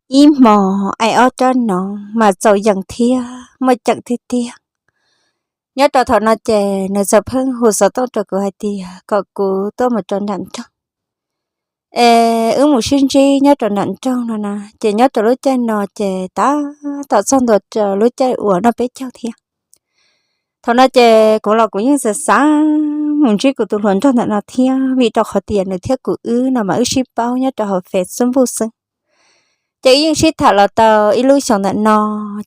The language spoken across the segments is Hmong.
Ib hmos aim ob rab noov mas txaus yeem thiab muaj ceem tiag tiag. Nyob rau thaum no ces nws txawm pheej hu xov tooj rau kuv hais tias kom kuv tuaj mus rau nram nroog es wb mus sib ntsib nyob rau nram nroog no na. Ces nyob rau lub caij no ces tab tom txog ntua rau lub caij uas noj peb caug thiab. Thaum no ces kuv los kuv yeej xav xav mus ntsib kuv tus hluas nraug ntawm no thiab, vim rau qhov tias nws thiab kuv wb no mas wb sib paub nyob rau hauv Facebook xwb. Ces wb yeej sib tham los tau ib lub xyoos ntawm no,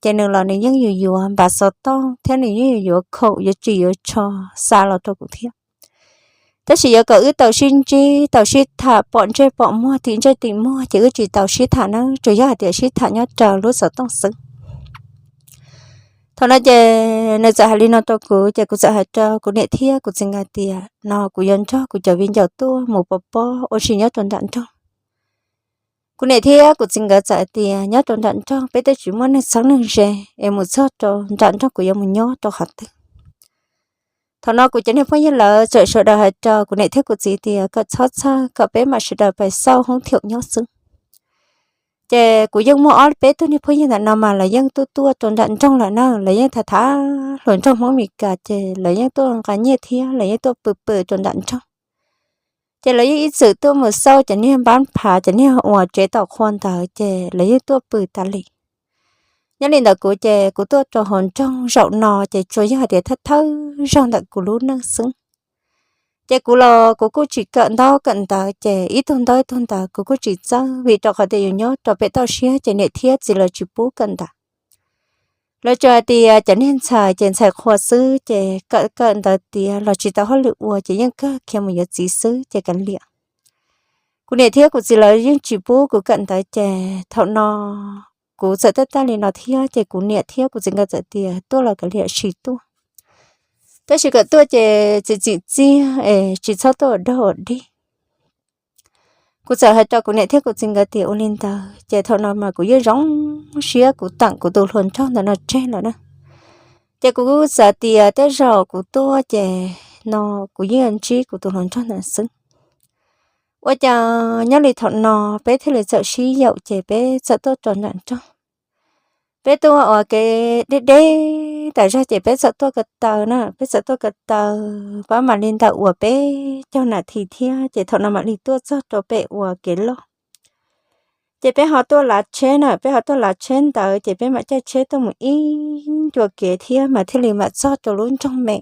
ces nws los nws yeej yuav yuav npav xov tooj thiab nws yeej yuav yuav khoom yuav ris yuav tsho xa los rau kuv thiab. Tab sis yuav kom wb tau sib ntsib tau sib tham pom ntsej pom muag tim ntsej tim muag ces wb tsis tau sib tham na, tsuas yog hais tias sib tham nyob rau lub xov tooj xwb. Thaum no ces nws txawm hais li no rau kuv, ces kuv txawm hais rau kuv niam thiab kuv txiv nkawd tias no kuv yuav nrog kuv cov viv ncaus tuaj mus pov pob ua si nyob rau nram nroog. Kuv niam thiab kuv txiv nkawd txawm hais tias nyob rau nram nroog peb twb tsis muaj neeg txheeb neeg ze es mus txog rau nram nroog kuv yuav mus nyob rau qhov twg. Thaum no kuv cov niag phooj ywg lawv txawm sawv daws hais rau kuv niam thiab kuv txiv tias kom txhob txhawj, kom peb mam sawv daws pais xauj hoob thiaum nyob xwb. Ces kuv yeej muaj ob peb tug niag phooj ywg ntawm no mas lawv yeej tuaj tuaj rau nram nroog lawm na, lawv yeej tham tham hluas nraug Hmoob Mes Kas ces lawv yeej tuaj nqa nyiaj thiab lawv yeej tuaj pw pw rau nram nroog. Ces lawv yeej ib txwm tuaj mus xauj cov niag npab phav cov niag uas tsev tom qhua ntawd ces lawv yeej tuaj pw tas li. Nyob li ntawd kuv ces kuv tuaj rau hauv nroog zaum no ces tsuas yog hais tias thawj thawj zaug ntawm kuv lub neej xwb. Ces kuv los kuv kuj tsis kawm ntaub kawm ntawv, ces ib tug ntaub ib tug ntawv kuv kuj tsis txawj, vim rau qhov tias yus nyob rau pem toj siab ces niam thiab txiv lawv tsis pub kawm ntawv. Lawv tsuas hais tias cov niag ntxhais ces ntxhais qhua xwb, ces kawm kawm ntawv tiav los tsis tau hauj lwm ua ces yeej kawg khiav mus yuav txiv xwb ces kav liam. Kuv niam thiab kuv txiv lawv yeej tsis pub kuv kawm ntawv, ces thaum no kuv txawm tuaj tag li no thiab ces kuv niam thiab kuv txiv nkawd txawm tias tuaj los kav liam sim tuaj, tab sis kom tuaj ces txim txim txiaj es tsis txhob tuaj ua dog ua dig. Kuv txawm hais rau kuv niam thiab kuv txiv nkawd tias ua li ntawd, ces thaum no mas kuv yeej zoo siab kuv teem kuv tus hluas nraug ntawm no tseg lawm na. Ces kuv kuj xav tias tej zaum kuv tuaj ces no kuv yeej ntsib kuv tus hluas nraug ntawd xwb. Ua cas nyob li thaum no peb thiaj li txawm sib yaum ces peb txawm tuaj rau nram nroog. Peb tuaj ua kev deb deb tas zog ces peb txawm tuaj ko taw na, peb txawm tuaj ko taw pab mam li ntawm uas peb caug nas this thiab ces thaum no mam li tuaj txog rau pem uas kev loj. Ces peb ho tuaj lav tsheb na, peb ho tuaj lav tsheb ntawd ces peb mam caij tsheb tuaj mus ib ncua kev thiab mas thiaj li mam txog rau lub nroog me.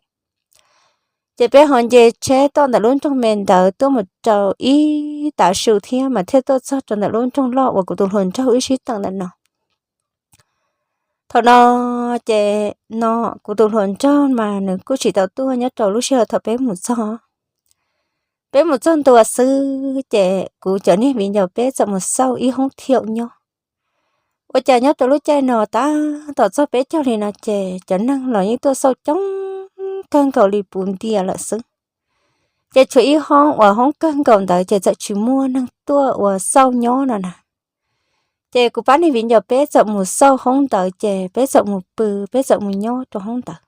Ces peb ho nce tsheb tuaj ntawm lub nroog me ntawd tuaj mus rau ib tav su thiab mas thiaj tuaj txog rau ntawm lub nroog loj uas kuv tus hluas nraug wb sib teem ntawm no. Thaum no ces no kuv tus hluas nraug mas nws kuj tsis tau tuaj nyob rau lub sij hawm thaum peb mus txog. Peb mus txog ntua xwb ces kuv cov niag viv ncaus peb txawm mus xauj ib hoob thiaum nyob. Ua cas nyob rau lub caij no tab tom txog peb caug li no ces cov neeg los yeej tuaj xauj coob kawg nkaus li puv ntia lawm xwb. Ces tshuav ib hoob uas hoob kawg nkaus ntawd ces txawm tsis muaj neeg tuaj ua xauj nyob no na. Ces kuv pab niag viv ncaus peb txawm mus xauj hoob ntawd ces peb txawm mus pw, peb txawm mus nyob rau hoob ntawd.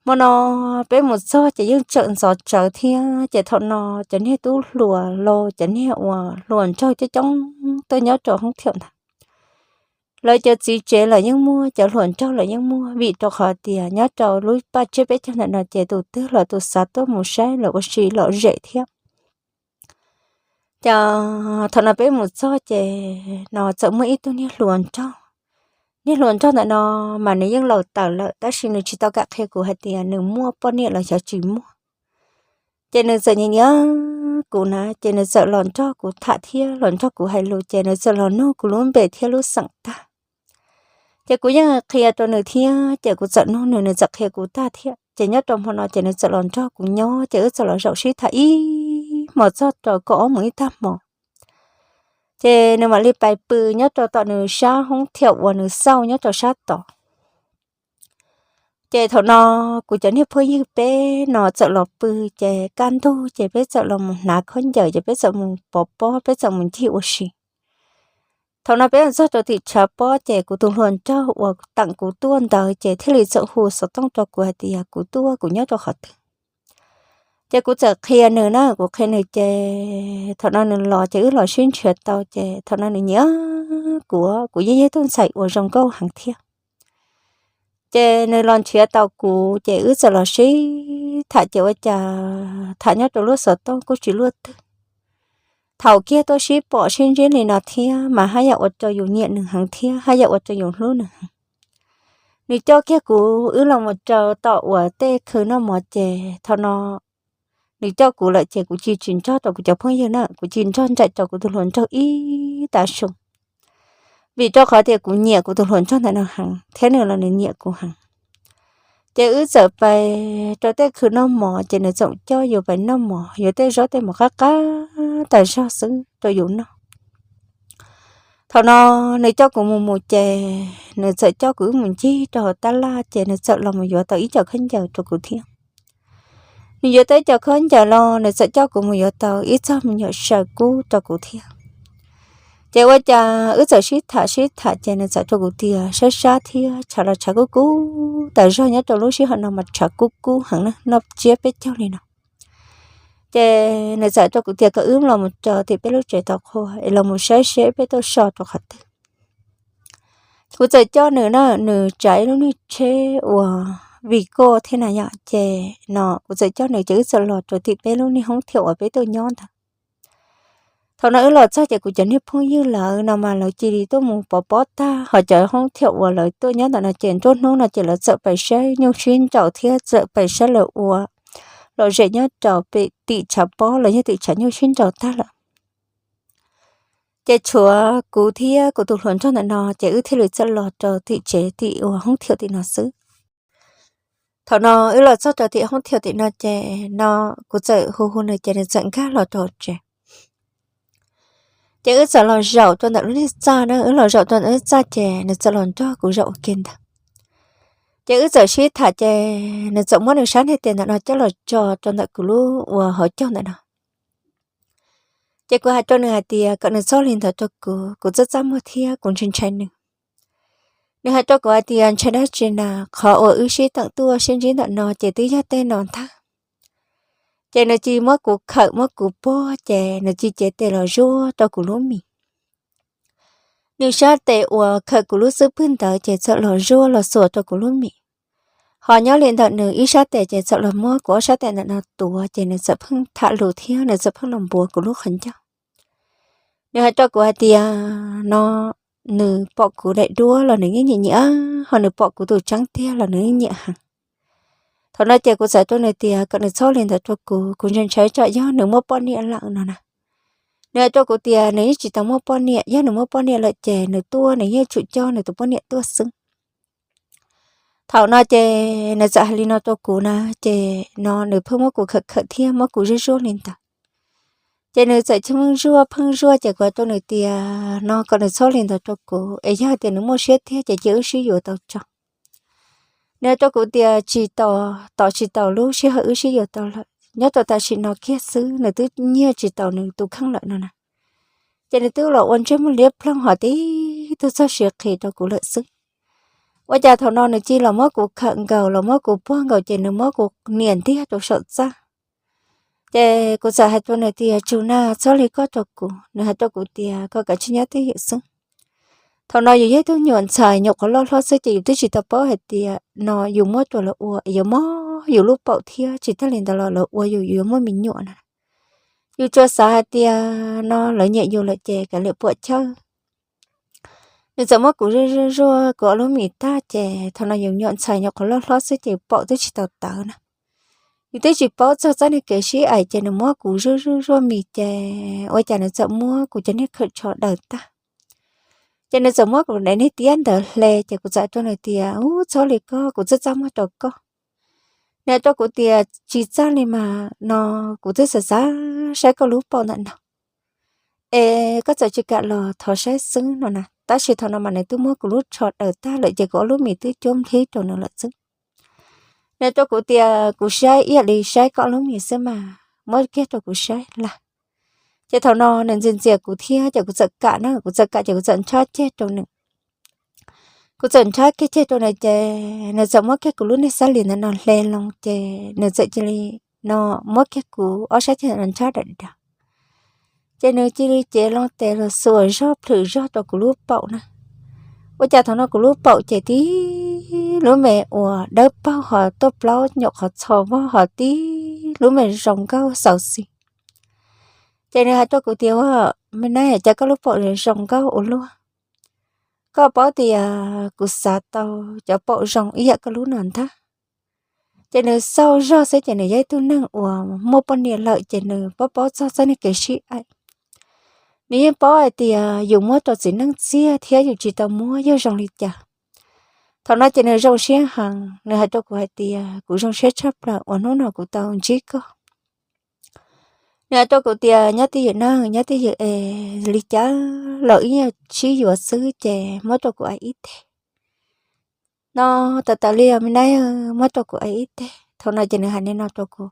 Hmo no peb mus txog ces yeej tseem ntxov tsawv thiab ces thaum no cov niag tub hluas los cov niag uas hluas nraug coob coob tuaj nyob rau hoob thiaum ntawd. Lawv cov txiv tsev los yeej muaj, cov hluas nraug los yeej muaj, vim rau qhov tias nyob rau lub paj tsiab peb caug ntawm no ces tus twg los tus xav tuaj mus saib los ua si lom zem thiab. Ces thaum no peb mus txog ces no txawm muaj ib tug niag hluas nraug. Niag hluas nraug ntawm no mas nws yeej laus tawm lawm tab sis nws tsis tau kam qhia kuv hais tias nws muaj poj niam los xyov tsis muaj. Ces nws txawm nyiam nyiam kuv na, ces nws txawm los nrog kuv tham thiab los nrog kuv hais lus, ces nws txawm los nug kuv lub npe thiab lub xeem tag. Ces kuv yeej qhia rau nws thiab, ces kuv txawm nug nws, nws txawm qhia kuv tag thiab. Ces nyob rau hmo no ces nws txawm los nrog kuv nyob, ces wb txawm los zaum sib tham ib hmos txog rau kaum ob moos ib tag hmo. Ces nws mam li pais pw nyob rau tom nws sab hoob thiaum uas nws xauj nyob rau sab tod. Ces thaum no kuv cov niag phooj ywg peb no txawm los pw, ces kaj ntug ces peb txawm los mus hnav khaub ncaws, ces peb txawm mus pov pob, peb txawm mus ncig ua si. Thaum no peb txog rau tim tshav pob, ces kuv tus hluas nraug uas teem kuv tuaj ntawd ces thiaj li txawm hu xov tooj rau kuv hais tias kuv tuaj kuv nyob rau qhov twg. Ces kuv txawm qhia nws na, kuv qhia nws ces thaum no nws los ces wb los sib nrhiav tau, ces thaum no nws nyiam kuv, kuv yeej yog tug ntxhais uas zoo nkauj heev thiab. Ces nws los nrhiav tau kuv ces wb txawm los sib tham ces ua cas tham nyob rau lub xov tooj kuj tsis luaj twg. Thaum kiag tuaj sib pom sib ntsib li no thiab mas haj yam ua rau yus nyiam nws heev thiab haj yam ua rau yus hlub nws heev. Nws coj kiag kuv wb los mus rau tom uas tej khw noj mov ces thaum no nws coj kuv lawm ces kuv cia tsis nrog rau kuv cov phooj ywg na, kuv cia nrog nraim rau kuv tus hluas nraug ib tag su. Vim rau qhov tias kuv nyiam kuv tus hluas nraug ntawm no heev thiab nws los nws nyiam kuv heev. Ces wb txawm pais rau tej khw noj mov ces nws txawm coj yus pais noj mov, yuav tej zaub tej mov qab qab tas zog xwb rau yus noj. Thaum no nws coj kuv mus mus ces nws txawm coj kuv wb mus ncig rau hauv tab laj ces nws txawm los mus yuav tau ib co khaub ncaws rau kuv thiab. Nws yuav tau ib co khaub ncaws los nws txawm coj kuv mus yuav tau ib txog me nyuam saw kub rau kuv thiab. Ces ua cas wb txawm sib tham sib tham ces nws txawm rau kuv tias sab sab thiab tshav los tshav kub kub tas zog, nyob rau lub sij hawm no mas tshav kub kub heev na, noj tsiab peb caug li no. Ces nws txawm rau kuv tias kom wb los mus rau tim peb lub tsev tau qhua es los mus saib seb peb tuaj so rau qhov twg. Kuv txawm coj nws na, nws tsav ib lub niag tsheb uas Vigo thiab na yom, ces no kuv txawm coj nws ces wb txawm los rau tim peb lub niag hoob thiaum uas peb tuaj nyob ntawd. Thaum no wb los txog ces kuv cov niag phooj ywg lawv no mas lawv cia li tuaj mus pov pob tag, ho cov hoob thiaum uas lawv tuaj nyob ntawm no ces nruab hnub no ces lawv txawm pais saib nyuj sib nraus thiab txawm pais saib lawv ua lom zem nyob rau pem tim tshav pob los yog tim tshav nyuj sib nraus tag lawm. Ces tshuav kuv thiab kuv tus hluas nraug ntawm no ces wb thiaj li txawm los rau tim tsev tim uas hoob thiaum tim no xwb. Thaum no wb los txog rau tim hoob thiaum tim no ces no kuv txawm hu hu nws ces nws txawm nkag los rau hauv tsev. Ces wb txawm los zaum rau ntawm lub niag txaj na, wb los zaum rau ntawm lub txaj ces nws txawm los nrog kuv zaum ua ke ntawd. Ces wb txawm sib tham ces nws txawm muab nws sab niag tes ntawm no coj los tso rau ntawm kuv lub uas hauv caug ntawm no. Ces kuv hais rau nws hais tias kom nws txhob li ntawd rau kuv, kuv txaj txaj muag thiab kuv ntshai ntshai nws. Nws hais rau kuv hais tias ntshai dab tsi na, qhov uas wb sib teem tuaj sib ntsib ntawm no ces twb yog tej no ntag. Ces nws cia muab kuv khawm muab kuv puag ces nws cia cev tes los zuaj rau kuv lub mis. Nws sab tes uas khawm kuv lub xub pwg ntawd ces txawm los zuaj los xuas rau kuv lub mis. Ho nyob li ntawm nws ib sab tes ces txawm los muab kuv ob sab tes ntawm no tuav ces nws txawm pheej tham lus thiab nws txawm pheej los npuav kuv lub qhov ncauj. Nws hais rau kuv hais tias no nws pom kuv daim duab los nws yeej nyiam nyiam, ho nws pom kuv tus tseeb tiag los nws yeej nyiam heev. Thaum no ces kuv txawm rau nws tias kom nws txhob li ntawd rau kuv, kuv ntshai ntshai tsam yog nws muaj poj niam lawm no na. Nws hais rau kuv tias nws yeej tsis tau muaj poj niam, yog nws muaj poj niam lawm ces nws tuaj nws yeej tsum coj nws tus poj niam tuaj xwb. Thaum no ces nws txawm hais li no rau kuv na, ces no nws pheej muab kuv khawm khawm thiab muab kuv zuaj zuaj li ntawd. Ces nws txawm pheej zuaj pheej zuaj ces kuv hais rau nws tias no kom nws txhob li ntawd rau kuv, es yog hais tias nws muaj siab tiag ces cia wb sib yuav tau tso. Nws hais rau kuv tias tsis tos, tos tsis tau lub sij hawm wb sib yuav tau lawm, nyob rau tam sim no kiag xwb nws twb nyiag tsis tau nws tus kheej lawm no na. Ces nws twb los ua ntsej muag liab ploog ho tib tug txog siav qhi rau kuv lawm xwb. Ua cas thaum no nws cia los muab kuv khawm nkaus los muab kuv puag nkaus ces nws muab kuv nias ntiag rau saum txaj. Ces kuv txawm hais rau nws tias tsum na, txhob li koj rau kuv. Nws hais rau kuv tias koj kav tsij nyob twj ywm xwb. Thaum no yus yog tug nyuam ntxhais nyuam qhuav loj hlob xwb ces yus twb tsis tau paub hais tias no yus muab rau lawv ua yuav mob yus lub paum thiab tsis tag li ntawd los lawv ua yus yuav muaj me nyuam na. Yus tsuas xav hais tias no lawv nyiam yus lawm ces kav liam puam chawj. Nws txawm muab kuv zuaj zuaj zuaj kuv ob lub mis tag ces thaum no yus nyuam ntxhais nyuam qhuav loj hlob xwb ces paum twb tsis tau tawv na. Yus twb tsis paub txog txoj niag kev sib aim ces nws muab kuv zuaj zuaj zuaj mis ces ua cas nws txawm muab kuv cov niag khawm tsho daws tag. Ces nws txawm muab kuv daim niag tiab ntawd hle ces kuv txawm rau nws tias ub txhob li koj, kuv txaj txaj muag rau koj. Nws hais rau kuv tias tsis txaj li mas no kuv twb xav xav saib koj lub paum ntawm no, es koj txawm tsis kam los thov saib xwb no na. Tab sis thaum no mas nws twb muab kuv lub tsho daws tag lawm ces kuv ob lub mis twb cuab nplhib rau nws lawm xwb. Nws hais rau kuv tias kuv saib ib yam li saib koj ob lub mis xwb mas muab kiag rau kuv saib lawm. Ces thaum no nws ntxias ntxias kuv thiab ces kuv txawm kam na, kuv txawm kam ces kuv txawm ntshab ceg rau nws. Kuv txawm ntshab kiag ceg rau nws ces nws txawm muab kiag kuv lub niag xab lis ntawd no hle loo ces nws txawm cia li no muab kiag kuv ob sab ceg ntawd no ntshab dam dav. Ces nws cia li cev loo tes los xuas zog plhws zog rau kuv lub paum na. Ua cas thaum no kuv lub paum ces tib lub me uas dawb paug ho tuaj plaub nyuam qhov txho vog ho tib lub me zoo nkauj xauv xis. Ces nws hais rau kuv tias, Ua, me nab, cas koj lub paum zoo nkauj ua luaj? Koj paub tias kuv xav tau cov paum zoo ib yam koj lub no ntag. Ces nws xauj zog xwb ces nws yog ib tug neeg uas muaj poj niam lawm ces nws paub paub txog txoj niag kev sib aim. Nws yeej paub hais tias yus muab rau txiv neej txiag thiab yus tsis tau muab yog zoo li cas. Thaum no ces nws zoo siab heev, nws hais rau kuv hais tias kuv zoo siab tshaj plaws uas hnub no kuv tau ntsib koj. Nws hais rau kuv tias, Nyob twj ywm nawb, nyob twj ywm es li cas los wb yeej sib yuav xwb ces muab rau kuv aim ib teg no. Tas tas li os me nab, muab rau kuv aim ib teg. Thaum no ces nws hais li no rau kuv,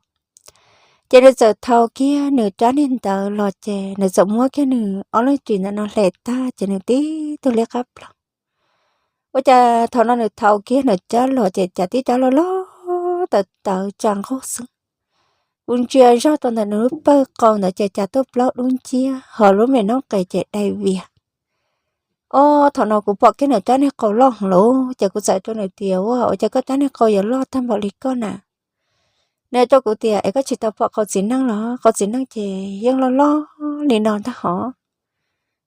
ces nws txawm thau kiag nws rab niag ntawd los ces nws txawm muab kiag nws ob lub ris ntawm no hle tag ces nws tib tug liab qab plog. Ua cas thaum no nws thau kiag nws rab los ces cas tib rab loj loj tawv tawv tsa nqug xwb. Kuv ntsia zog rau ntawm nws lub pawg qau ntawd ces cas tuaj plaub dub nciab ho lub me noob qes ces dai vias. Ob, thaum no kuv pom kiag nws rab niag qau loj heev lawm ces kuv txawm rau nws tias, Ua, ua cas koj rab niag qau yuav loj tag npaum li koj na? Nws hais rau kuv tias, Es koj tsis tau pom qau txiv neej los? Qau txiv neej ces yeej loj loj li no ntag hov.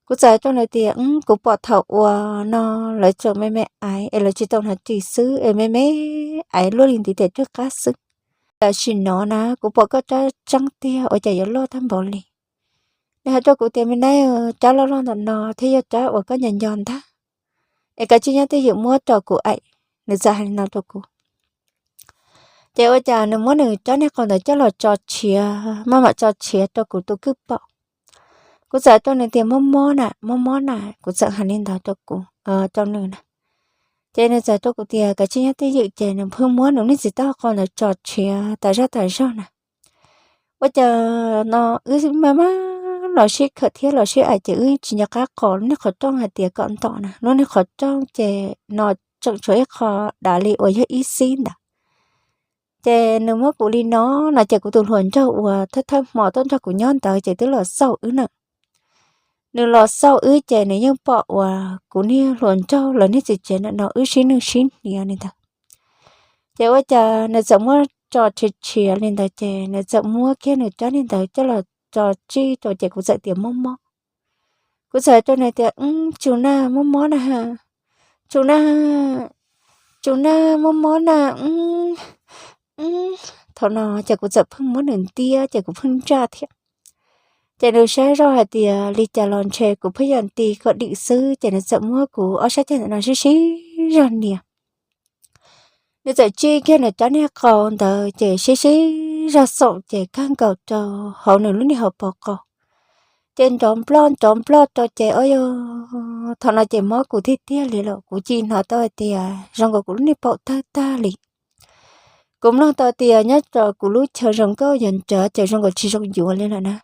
Kuv txawm hais rau nws tias, Kuv pom thaum uas no lawv tseem me me aiv es lawv tsis tau hnav ris xwb es me me aiv luaj li ntiv tes rwg qab xwb. Tam sim no na kuv pom koj rab tseeb tiag ua cas yuav loj tag npaum li. Nws hais rau kuv tias, Me nab, rab loj loj ntawm no thiab yog rab uas koj nco nco ntag, es kav tsij nyob twj ywm muab rau kuv aim. Nws txawm hais li no rau kuv. Ces ua cas nws muab nws rab niag qau ntawd coj los tso tshiav, maj mam tso tshiav rau kuv tus kwj paum. Kuv txawm rau nws tias, Mob mob na, mob mob na. Kuv txawm hais li ntawd rau kuv, rau nws na. Ces nws txawm rau kuv tias kav tsij nyob twj ywm, ces nws pheej muab nws niag txiv taub hau qau ntawd tso tshiav tas zog tas zog na. Ua cas no wb maj mam los sib khawm thiab los sib aim ces wb tsis nco qab qos lub niag qhov rooj hais tias kom ntom na, lub niag qhov rooj ces no tseem tshuav ib qho dav li uas yog ib xib ntawd. Ces nws muab kuv li no, no ces kuv tus hluas nraug uas thawj thawj hmo tuaj nrog kuv nyob ntawd ces twb los xauj wb na. Nws los xauj wb ces nws yeej pom uas kuv niag hluas nraug lawv niag txiv tsev ntawm no wb sib nwj sib hniav li ntawd. Ces ua cas nws txawm muab tso tshiav tshiav li ntawd ces nws txawm muab kiag nws rab niag ntawd coj los tso tsij rau ces kuv txawm tias, Mob mob. Kuv txawm hais rau nws tias, Tsum na, mob mob na ha, tsum na, tsum na, mob mob na. Thaum no ces kuv txawm pheej muab nws ntiab ces kuv pheej ntsaj thiab. Ces nws saib zoj hais tias li cas los ntshe kuv pheej yog nti kom dim xwb ces nws txawm muab kuv ob sab ceg ntawm no sib sib zog nias. Nws txawm tsij kiag nws rab niag qau ntawd ces sib sib zog xoom ces kawg nkaus rau hauv nws lub niag hauv paus qau. Ces nrov nploj nrov nploj rau ces o yog, thaum no ces mob kuv tiag tiag li lawm, kuv cia li hnov tau hais tias zoo nkaus kuv lub niag paum tawg tag li. Kuv mloog tau tias nyob rau kuv lub chaw zoo nkauj yuav nrad ces zoo nkaus tsis zoo yuav li lawm na.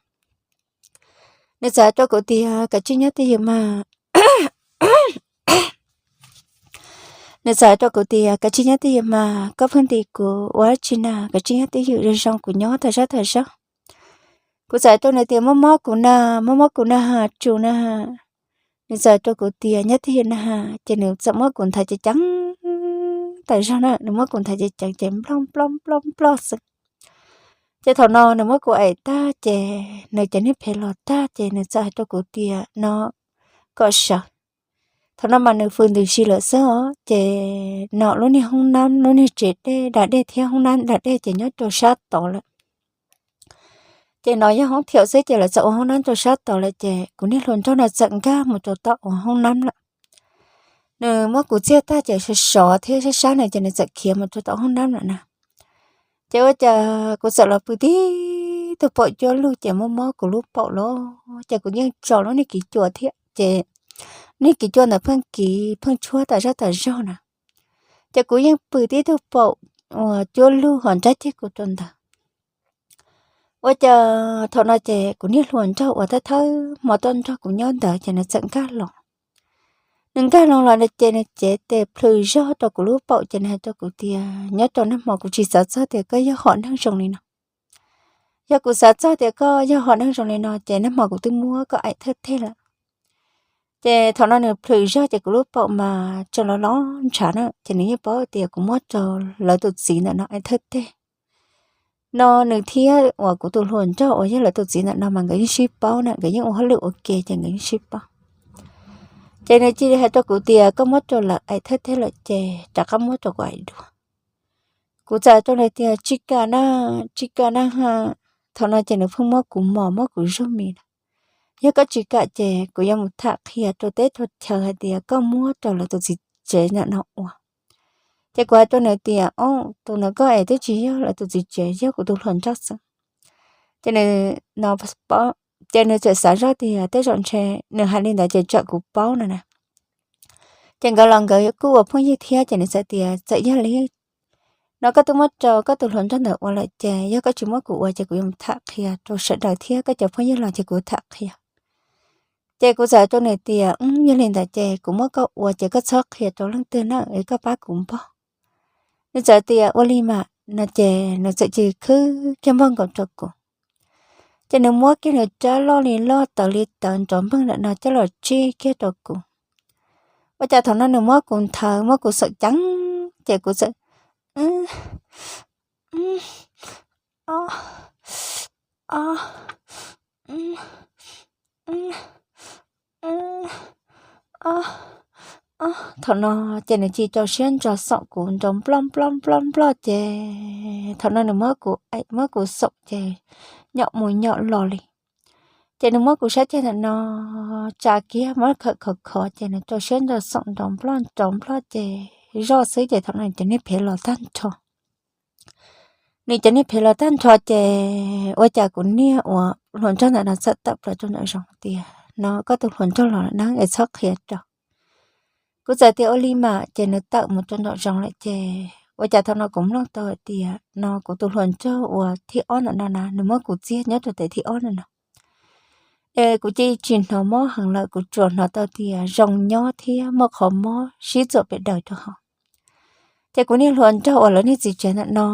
Nws txawm hais rau kuv tias, Kav tsij nyob twj ywm mas. Nws txawm hais rau kuv tias, Kav tsij nyob twj ywm mas, koj pheej nti kuv ua dab tsi na, kav tsij nyob twj ywm zoo zoo kuv nyob tag zab tag zog. Kuv txawm hais rau nws tias, Mob mob kuv na, mob mob kuv na ha, tsum na ha. Nws txawm hais rau kuv tias, Nyob twj ywm na ha. Ces nws txawm muab kuv nthav ceev ceev tas zog na, nws muab kuv nthav ceev ceev ces nploj nploj nploj nploj xwb. Ces thaum no nws muab kuv aim tag ces nws cov niag phem los tag ces nws txawm hais rau kuv tias, No, kom sawv. Thaum no mas nws fws ntws si lawm xwb os, ces no lub niag hoob nab, lub niag tsev dej da dej thiab hoob nab da dej ces nyob rau sab tod lawm. Ces no yog hoob thiaum xwb ces lawv txawm ua hoob nab rau sab tod lawm ces kuv niag hluas nraug no txawm nkag mus rau tom uas hoob nab lawm. Nws muab kuv txiag tag ces sov sov thiab sab sab nws ces nws txawm khiav mus rau tom hoob nab lawm na. Ces ua cas kuv txawm los pw tib tug paum cuab lug ces mob mob kuv lub paum lawm ces kuv yeej tso lub niag kiv cua thiab ces niag kiv cua ntawd pheej kiv pheej tshuab tas zog tas zog na. Ces kuv yeej pw tib tug paum uas cuab lug hos nrab ceg kuv rau ntawd. Ua cas thaum no ces kuv niag hluas nraug uas thawj thawj hmo tuaj nrog kuv nyob ntawd ces nws txawm nkag los. Nws nkag los los ces nws cev tes plhws zog rau kuv lub paum ces nws hais rau kuv tias, Nyob rau nag hmo kuv tsis xav txog tias koj yog hom neeg zoo li no. Yog kuv xav txog tias koj yog hom neeg zoo li no ces nag hmo kuv twb muab koj aim thawj teg lawm. Ces thaum no nws plhws zog ces kuv lub paum mas tseem los los ntshav na, ces nws yeej paub tias kuv muab rau lawv tus txiv ntawm no aim thawj teg. No nws thiab uas kuv tus hluas nraug uas yog lawv tus txiv ntawm no mas nkawd yeej sib paub na, nkawd yeej ua hauj lwm ua ke ces nkawd yeej sib paub. Ces nws cia li hais rau kuv tias koj muab rau lawv aim thawj teg lawm ces rov qab muab rau kuv aim dua. Kuv txawm rau nws tias tsis kam na, tsis kam na ha. Thaum no ces nws pheej muab kuv mos muab kuv zuag mis na. Yog koj tsis kam ces kuv yuav mus tham qhia rau teb rau chaw hais tias koj muab rau lawv tus txiv tsev ntawm no ua. Ces kuv hais rau nws tias o, tus ntawd koj es twb tsis yog lawv tus txiv tsev, yog kuv tus hluas nraug xwb. Ces nws no, ces nws txawm xav zoj tias tej zaum ntshe nws hais li ntawd ces tsam kuv paub no na. Ces nkawd los nkawd kuj ua phooj ywg thiab ces nws txawm tias txawm yog li no koj twb muab rau koj tus hluas nraug ntawd ua lawm ces yog koj tsis muab kuv ua ces kuv yuav mus tham qhia rau sawv daws thiab koj cov phooj ywg los ces kuv tham qhia. Ces kuv txawm rau nws tias yog li ntawd ces kuv muab koj ua ces koj txhob qhia rau leej twg na, es koj pab kuv npog. Nws txawm tias ua li mas no ces nws txawm cia li khwb kiag npog nkaus rau kuv. Ces nws muab kiag nws rab loj li loj tawv li tawv nrov npeeg ntawm no coj los tsij kiag rau kuv. Ua cas thaum no nws muab kuv nthawv muab kuv xaum ceev, ces kuv txawm Thaum no ces nws cia li rau siab ntso xaum kuv nrov nploj nploj nploj nploj ces thaum no nws muab kuv aim muab kuv xaum ces nyom mus nyom los li. Ces nws muab kuv sab ceg ntawm no tsa kiag muab khawm khov khov ces nws rau siab ntso xaum nrov nploj nrov nploj ces zoj xwb ces thaum no nws cov niag phev los tag nrho. Nws cov niag phev los tag nrho ces ua cas kuv niag uas hluas nraug ntawm no txawm tawm plaws rau nraum zoov tias no koj tus hluas nraug los lawm na es txhob qhia rau. Kuv txawm tias ua li mas ces nws tawm mus rau nraum zoov lawm ces ua cas thaum no kuv mloog tau hais tias no kuv tus hluas nraug uas thib ob ntawm no na nws muab kuv txiag nyob rau tes thib ob ntawm no. Es kuv cia li tsis hnov mob heev lawm, kuv tsuas hnov tau tias zoo nyob thiab muaj qhov mob sib txuam pes daws rau hauv. Ces kuv niag hluas nraug uas lawv niag txiv tsev ntawm no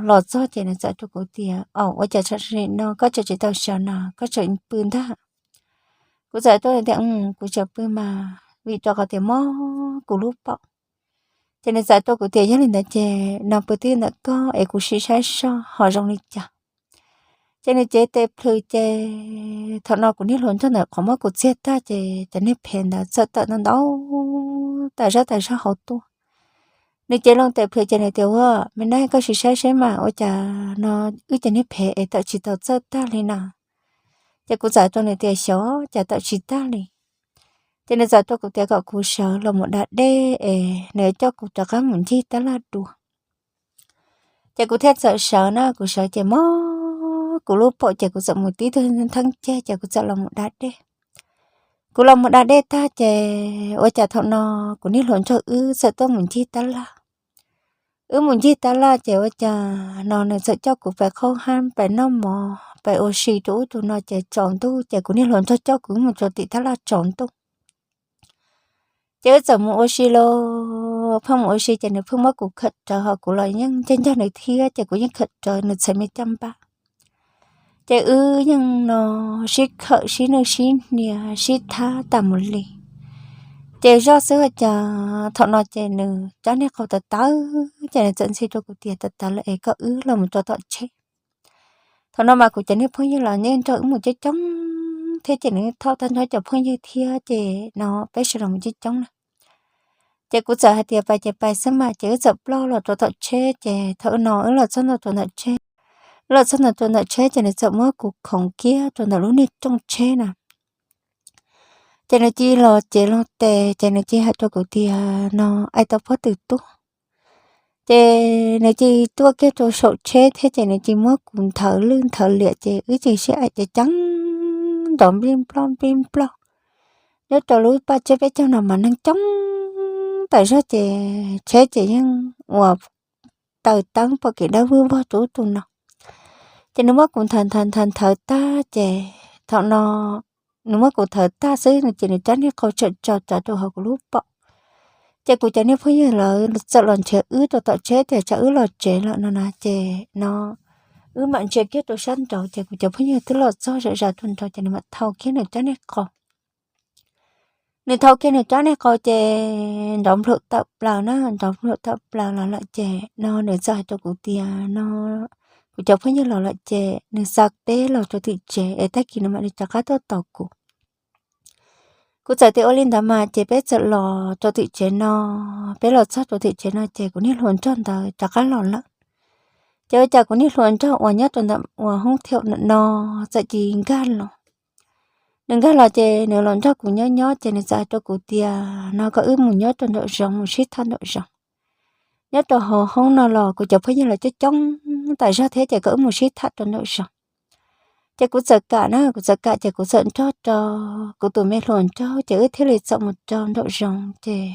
los txog ces nws txawm rau kuv tias, Au, ua cas tam sim no koj tseem tsis tau sawv na, koj tseem pw ntag? Kuv txawm rau tias, Kuv tseem pw mas, vim rau qhov tias mob kuv lub paum. Ces nws txawm rau kuv tias, Yog li ntawd ces no pw twb ntawm koj es kuv sim saib seb ho zoo li cas. Ces nws cev tes plhws ces thaum no kuv niag hluas nraug ntawm qhov muab kuv txiag tag ces cov niag phev ntawd txawm tawm ntau ntau tas zaj tas zog hauv tuaj. Nws cev loo tes plhws ces nws tias, Ua, me nab, koj sim saib seb mas ua cas no wb cov niag phev es tawm tsis tau txawj tag li na? Ces kuv txawm rau nws tias, Xyov cas tawm tsis tag li. Ces nws txawm rau kuv tias kom kuv sawv los mus da dej es nws coj kuv rov qab mus ncig tab laj dua. Ces kuv thiaj txawm sawv na, kuv sawv ces mob kuv lub paum ces kuv txawm mus tib tug theeb ceg ces kuv txawm los mus da dej. Kuv los mus da dej tag ces ua cas thaum no kuv niag hluas nraug wb txawm tuaj mus ncig tab laj. Wb mus ncig tab laj ces ua cas no nws txawm coj kuv pais qhaub hab pais noj mov pais ua si rau ub rau no ces tsaus ntuj ces kuv niag hluas nraug coj kuv mus rau tim tab laj tsaus ntuj. Ces wb txawm mus ua si los pheej mus ua si ces nws pheej muab kuv khawm rawv ho kuv los yeej ncag ncag nws thiab ces kuv yeej khawm rawv nws txhais me caj npab. Ces wb yeej no sib khawm sib nwj sib hnia sib thab tas mus li. Ces zoj xwb ua cas thaum no ces nws rab niag qau tawv tawv ces nws txawm ntxhi rau kuv tias, Tawv tawv lawm es koj wb los mus rau tom tsheb. Thaum no mas kuv cov niag phooj ywg los yeej nrog wb mus coob coob thiab ces nws thauj tag nrho cov phooj ywg thiab ces no peb sawv los mus coob coob na. Ces kuv txawm hais tias, Pais ces pais xwb mas. Ces wb txawm ploj los rau tom tsheb ces thaum no wb los txog ntua rau ntawm tsheb, wb los txog ntua rau ntawm tsheb ces nws txawm muab kuv khoov kiag rau ntawm lub niag rooj tsheb na. Ces nws cia li los cev loo tes ces nws cia li hais rau kuv tias, No, ai tau pob tw tuaj. Ces nws cia li tuaj kiag rau saum tsheb thiab ces nws cia li muab kuv nthawv lwj nthawv liam ces wb cia li sib aim ceev ceev nrov nplij nploj nplij nploj. Nyob rau lub paj tsheb peb caug no mas neeg coob tas zog ces tsheb ces yeej ua taws teeb pom kev dawb vog rau ub rau no. Ces nws muab kuv nthawv nthawv nthawv nthawv tag ces thaum no nws muab kuv nthawv tag xwb ces nws rab niag qau tseem tso rau hauv kuv lub paum. Ces kuv cov niag phooj ywg lawv txawm los nrhiav wb rau tom tsheb tias tsam wb los tsev lawm no na ces no wb mam ntsia kiag rau sab nraud ces kuv cov phooj ywg twb los txog zom zaws rau nraud ces nws mam thau kiag nws rab niag qau. Nws thau kiag nws rab niag qau ces nrov nplhum tawm plaws na, nrov nplhum tawm plaws los lawm ces no nws txawm hais rau kuv tias no kuv cov phooj ywg los lawm ces nws xa peb los rau tim tsev es tag kis nws mam li rov qab tuaj tos kuv. Kuv txawm tias ua li ntawd mas ces peb txawm los rau tim tsev no. Peb los txog rau tim tsev no ces kuv niag hluas nraug ntawd rov qab los lawm. Ces ua cas kuv niag hluas nraug uas nyob rau ntawm uas hoob thiaum ntawm no txawm cia li nkag los. Nws nkag los ces nws los nrog kuv nyob nyob ces nws txawm hais rau kuv tias no kom wb mus nyob rau nraum zoov mus sib tham nraum zoov. Nyob rau hauv hoob no los kuv cov phooj ywg lawv coob coob tas zog thiab ces kom wb mus sib tham rau nraum zoov. Ces kuv txawm kam na, kuv txawm kam ces kuv txawm nrog rau, kuv tus me hluas nraug ces wb thiaj li txawm mus rau nraum zoov ces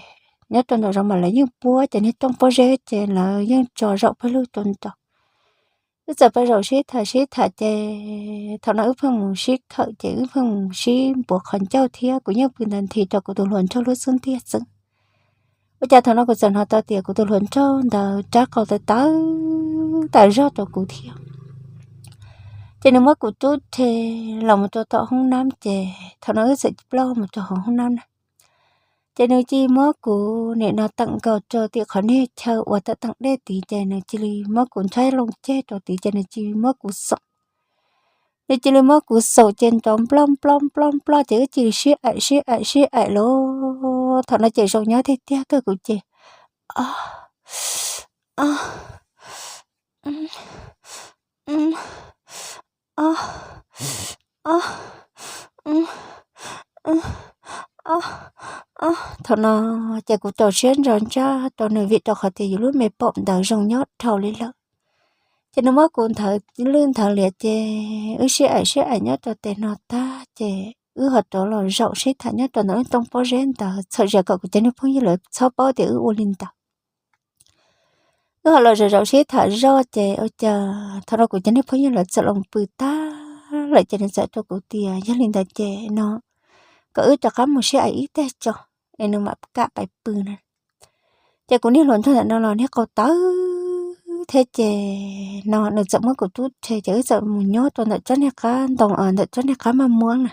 nyob rau nraum zoov mas lawv yeej puab ces niag rooj pob zeb ces lawv yeej tso zaum pawg lug rau nraud. Wb txawm pab zaum sib tham sib tham ces thaum no wb pheej mus sib khawm ces wb pheej mus sib npuav qhov ncauj thiab kuv yeej pw ntawd nthi rau kuv tus hluas nraug lub xub ntiag xwb. Ua cas thaum no kuv txawm hnov tau tias kuv tus hluas nraug ntawd rab qau tawv tawv tas zog rau kuv thiab. Ces nws muab kuv rub rhe los mus rau tom hoob nab ces thaum no wb txawm plaub mus rau hauv hoob nab na. Ces nws cia li muab kuv nim no teem nkaus rau tim qhov niag chaw uas tawm teem dej tid ces nws cia li muab kuv nrhaib loo ceg rau tid ces nws cia li muab kuv xaum. Nws cia li muab kuv xaum ces nrov nploj nploj nploj nploj ces wb cia li sib aim sib aim sib aim lauj. Thaum no ces zoo nyob tiag tiag kawg kuv ces Thaum no ces kuv rau siab ntso ntsaj rau nws vim rau qhov tias yus lub me paum ntawd zoo nyob dhau li lawm. Ces nws muab kuv nthawv lwj nthawv liam ces wb sib aim sib aim nyob rau tes no tag ces wb ho rov los zaum sib tham nyob rau ntawm lub rooj pob zeb ntawd txhawm zam kom kuv cov niag phooj ywg lawv txhob paub tias wb ua li ntawd. Wb ho los zaum zaum sib tham zoj ces ua cas thaum no kuv cov niag phooj ywg lawv txawm los pw tag lawm ces nws txawm rau kuv tias yog li ntawd ces no kom wb rov qab mus sib aim ib teg tso es nws mam kam pais pw na. Ces kuv niag hluas nraug ntawm no los niag qau tawv thiab ces no nws txawm muab kuv rub rhe ces wb txawm mus nyob rau ntawm tsob niag qab ntoo ntawm tsob niag qab maj muab na.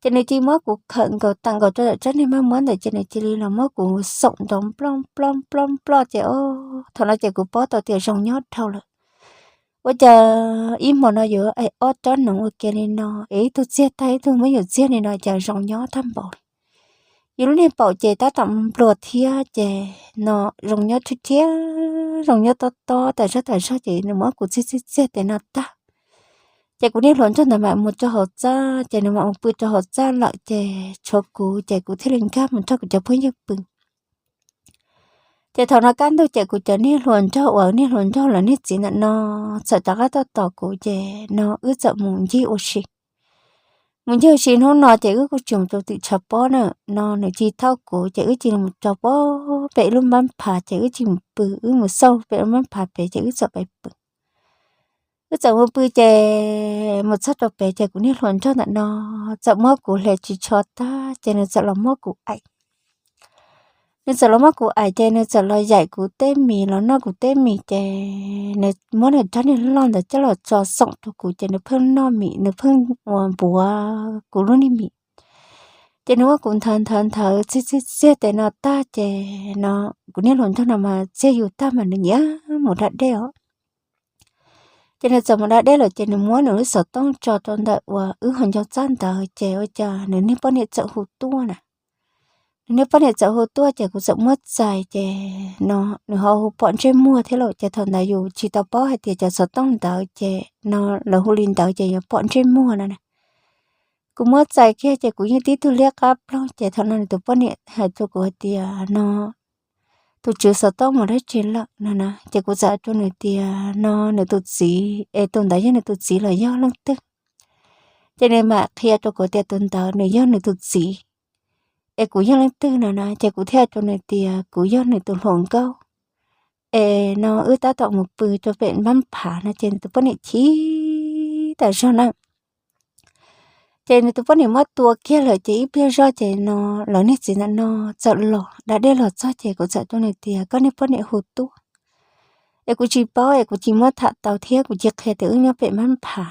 Ces nws cia li muab kuv khawm nkaus teem nkaus rau ntawm tsob niag maj muab ntawd ces nws cia li los muab kuv xaum nrov nploj nploj nploj nploj ces o, thaum no ces kuv paub tau tias zoo nyob dhau lawm. Ua cas ib hmo no yuav aim ob tsob noov ua ke li no es ib tug txiag tag ib tug muab yus txiag li no cas zoo nyob tag npaum li. Yus lub niag paum ces tab tom npluag thiab ces no zoo nyob thiab thiab zoo nyob tob tob tas zog tas zog ces nws muab kuv txiag txiag txiag tes no tag. Ces kuv niag hluas nraug ntawd mam mus rau hauv txaj ces nws mam mus pw rau hauv txaj lawm ces tshuav kuv ces kuv thiaj li nkag mus nrog kuv cov phooj ywg pw. Ces thaum no kaj ntug ces kuv cov niag hluas nraug uas niag hluas nraug lawv niag txiv ntawm no txawm rov qab tuaj tos kuv ces no wb txawm mus ncig ua si. Mus ncig ua si hnub no ces wb kuj tsis mus rau tim tshav pob na, no nws cia li thauj kuv ces wb cia li mus rau pob pem ib lub npab phav ces wb cia li mus pw, wb mus xauj pem lub npab phav pem ces wb txawm pais pw. Wb txawm mus pw ces mus txog rau pem ces kuv niag hluas nraug ntawm no txawm muab kuv hle ris tsho tag ces nws txawm los muab kuv aim. Nws txawm los muab kuv aim ces nws txawm los yaim kuv tej mis los noj kuv tej mis ces nws muab nws rab niag loj ntawd coj los tso xoom rau kuv ces nws pheej noj mis, nws pheej ua npuav kuv lub niag mis. Ces nws muab kuv nthawv nthawv nthawv txiag txiag txiag tes no tag ces no kuv niag hluas nraug no mas txiag yus tag mas nws nyiam mus da dej os. Ces nws txawm mus da dej lawm ces nws muab nws lub xov tooj tso rau ntawm uas wb ho ncau txaj ntawd ces ua cas nws niag poj niam txawm hu tuaj na. Nws niag poj niam txawm hu tuaj ces kuv txawm muab txais ces no nws ho hu pom ntsej muag thiab lauj ces thaum ntawd yus tsis tau paub hais tias cov xov tooj ntawd ces no lawv hu li ntawd ces yuav pom ntsej muag no na. Kuv muab txais kiag ces kuv yeej tib tug liab qab ploog ces thaum no nws tus poj niam hais rau kuv hais tias no tus tswv xov tooj mus dab tsi lawm no na ces kuv txawm hais rau nws tias no nws tus txiv es tus ntawd yog nws tus txiv los yog leej twg. Ces nws mam qhia rau kuv tias tus ntawd nws yog nws tus txiv es kuv yog leej twg no na ces kuv thiaj hais rau nws tias kuv yog nws tus hluas nkauj es no wb tab tom mus pw rau pem npab phav no ces nws tus poj niam chim tas zog na. Ces nws tus poj niam muab tua kiag lawm ces ib pliag zoj ces no lawv niag txiv ntawm no txawm los da dej los txog ces kuv txawm hais rau nws tias koj niag poj niam hu tuaj. Es kuv tsis paub es kuv cia li muab tham tau thiab kuv cia li qhia tias wb nyob pem Mab Pha.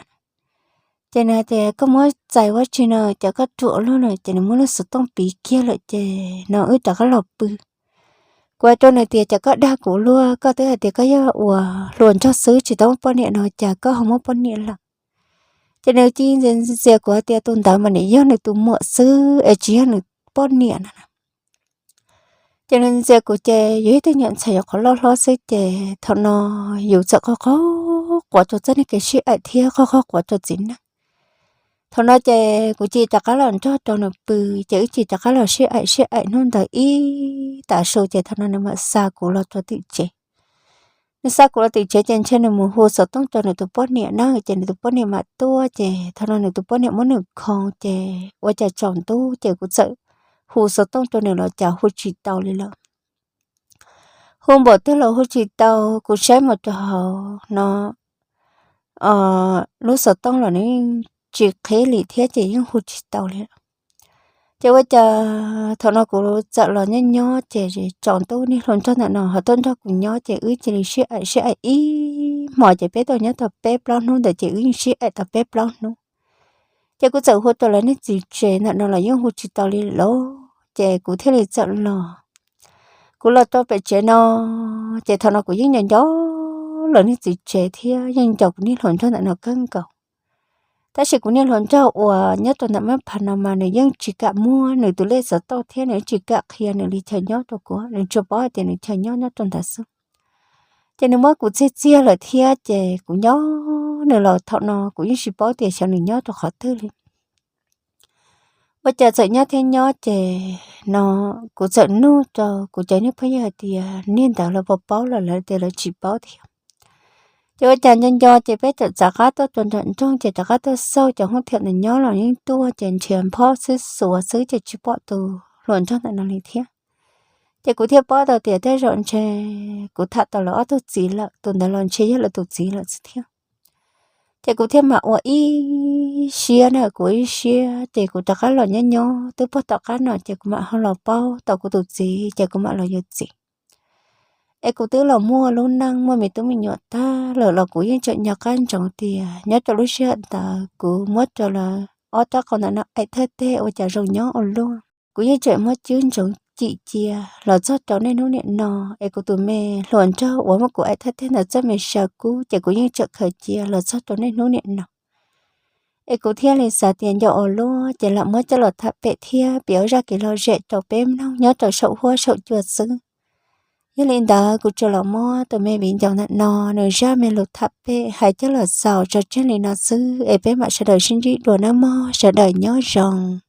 Ces nws tias koj muab txais ua tsi no, cas koj ruam luaj no, ces nws muab lub xov tooj piv kiag lawm ces no wb rov qab los pw. Kuv hais rau nws tias cas koj dag kuv luaj, koj twb hais tias koj yog ua hluas nraug xwb tsis tau muaj poj niam no cas koj ho muaj poj niam lawm. Ces nws cia li ntxias kuv hais tias tus ntawd mas nim yog nws tus muam xwb es tsis yog nws poj niam no. Ces nws ntxias kuv ces yus ib tug nyuam ntxhais yuav qhuav loj hlob xwb ces thaum no yus txawm qhov qhov quav rau txoj kev sib aim thiab qhov qhov quav rau txiv neej. Thaum no ces kuv cia li rov qab los nrog rau nws pw, ces wb cia li rov qab los sib aim sib aim hnub ntawd ib tag su ces thaum no nws mam xa kuv los rau tim tsev. Nws xa kuv los tim tsev ces ntshe nws mus hu xov tooj rau nws tus poj niam na, ces nws tus poj niam mam tuaj ces thaum no nws tus poj niam muab nws khoo ces ua cas tsaus ntuj ces kuv txawm hu xov tooj rau nws los cas hu tsis tau li lawm. Hu npaum twg los hu tsis tau, kuv saib mus rau hauv no lub xov tooj los nws tsis qhib li thiab ces yeej hu tsis tau li lawm. Ces ua cas thaum no kuv txawm los nyob nyob ces tsaus ntuj niag hluas nraug ntawm no ho tuaj nrog kuv nyob ces wb cia li sib aim sib aim ib hmos ces peb tau nyob tau peb plaub hnub ntawd ces wb yeej sib aim tau peb plaub hnub. Ces kuv txawm hu rau lawv niag txiv tsev ntawm no los yeej hu tsis tau li lawm ces kuv thiaj li txawm los. Kuv los rau pem tsev no ces thaum no kuv yeej nco nco lawv niag txiv tsev thiab yeej nco kuv niag hluas nraug ntawm no kawg nkaus. Tab sis kuv niag hluas nraug uas nyob rau ntawm Mab Pha no mas nws yeej tsis kam muab nws tus lej xov tooj thiab nws tsis kam qhia nws li chaw nyob rau kuv, nws tsuas paub hais tias nws chaw nyob nyob rau ntawd xwb. Ces nws muab kuv txiag txiag lawm thiab ces kuv nyob nws los thaum no kuv yeej tsis paub tias xyov nws nyob rau qhov twg li. Ua cas txawm nyob thiab nyob ces no kuv txawm nug rau kuv cov niag phooj ywg hais tias niag ntawd lawv puas paub los lawv tias lawv tsis paub thiab. Ces ua cas nco nco ces peb txawm rov qab tuaj rau nram nroog ces rov qab tuaj xauj cov hoob thiam ntawd nyob los yeej tuaj ces nrhiav nphob xwb xuav xwb ces tsis pom tus hluas nraug ntawm no li thiab. Ces kuv thiaj paub tau tias tej zaum ntshe kuv tham tau lawv ob tug txiv lawm, tus ntawd los ntshe yog lawv tus txiv lawm xwb thiab. Ces kuv thiaj mam ua ib siab na, kuv ib siab ces kuv rov qab los nyob nyob twb puag tom qab no ces kuv mam ho los paub tau kuv tus txiv ces kuv mam los yuav txiv. Es kuv twb los muaj lub neej muaj me tub me nyuam tag lawm los kuv yeej tseem nco qab ntsoov tias nyob rau lub sij hawm ntawd kuv muab rau lawv ob rab qau ntawm no aim thawj teg ua cas zoo nyob ua luaj. Kuv yeej tseem muab cwb ntsoov cim cia los txog rau niaj hnub niam no. Es kuv tus me hluas nraug uas muab kuv aim thawj teg ntawd txoj me saw kub ces kuv yeej tseem khaws cia los txog rau niaj hnub niam no. Es kuv thiaj li xav tias nco ua luaj ces lam muab coj los tham pem thiab piav ua zaj kev lom zem rau peb mloog nyob rau saum huab saum cua xwb. Yog li ntawd kuv tsuas los muab tus me viv ncaus ntawm no nws zaj me lus tham pem hais coj los xaus tso tseg li no xwb es peb mam sawv daws sib ntsib dua nawb mog, sawv daws nyob zoo.